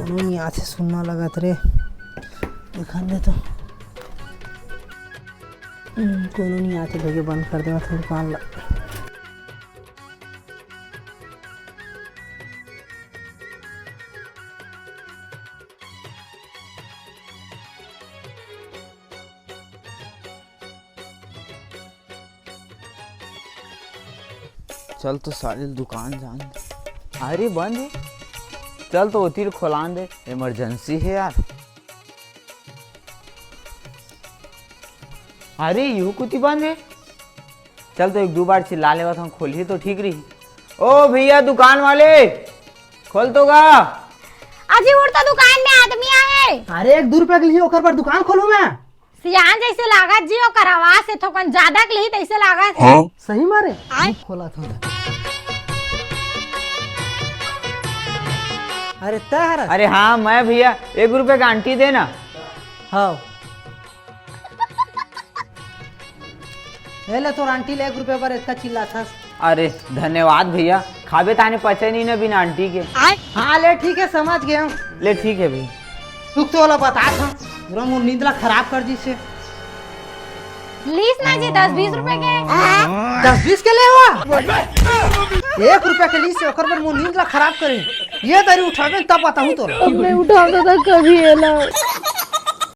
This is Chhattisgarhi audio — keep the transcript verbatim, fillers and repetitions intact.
कोनो नइ आथे, सुन्ना लगत रे। देखन दे तो। हम्म, कोनो नइ आथे भैया, बंद कर देवत हँव दुकान ला। चल तो साले दुकान जान दे। अरे बंद हे। चल तो ओती ल खोलान दे, emergency हे यार। अरे इहू कोती बंद हे। चल तो एक दू बार चिल्ला लेवत हँव, खोलही तो ठीक रही। ओ भैया दुकान वाले, खोल तो गा। अजी उठ तो, दुकान में आदमी आहे। अरे एक दू रुपया के लिही ओकर बर दुकान खोलहूँ मैं? सियान जइसे लागत जी, ओकर आवाज से थोकन जादा के लिही तइसे लागत हे। हाँ? सही मारे? आय। खोलत हँव। अरे तैं हरस? अरे हाँ, मैं भैया, एक रुपया के आंटी दे ना। हव। ए ले तोर आंटी ले, एक रुपया बर एतका चिल्लाथस। अरे धन्यवाद भैया, खाबे ताने पचे नइ ना बिना आंटी के। हाँ ले ठीक हे, समझ गे हँव। ले ठीक हे भैया। रुक तो ओला बतात हँव, पूरा मोर नींद ला खराब कर दिस हे। लिस ना जी, दस बीस रुपया के। दस बीस के ले हव? एक रुपया के लिस हे, ओकर बर मोर नींद ला खराब करे। ए दरी उठाबे तब बताहूँ तोला। अब मैं उठावत हँव कभी एला।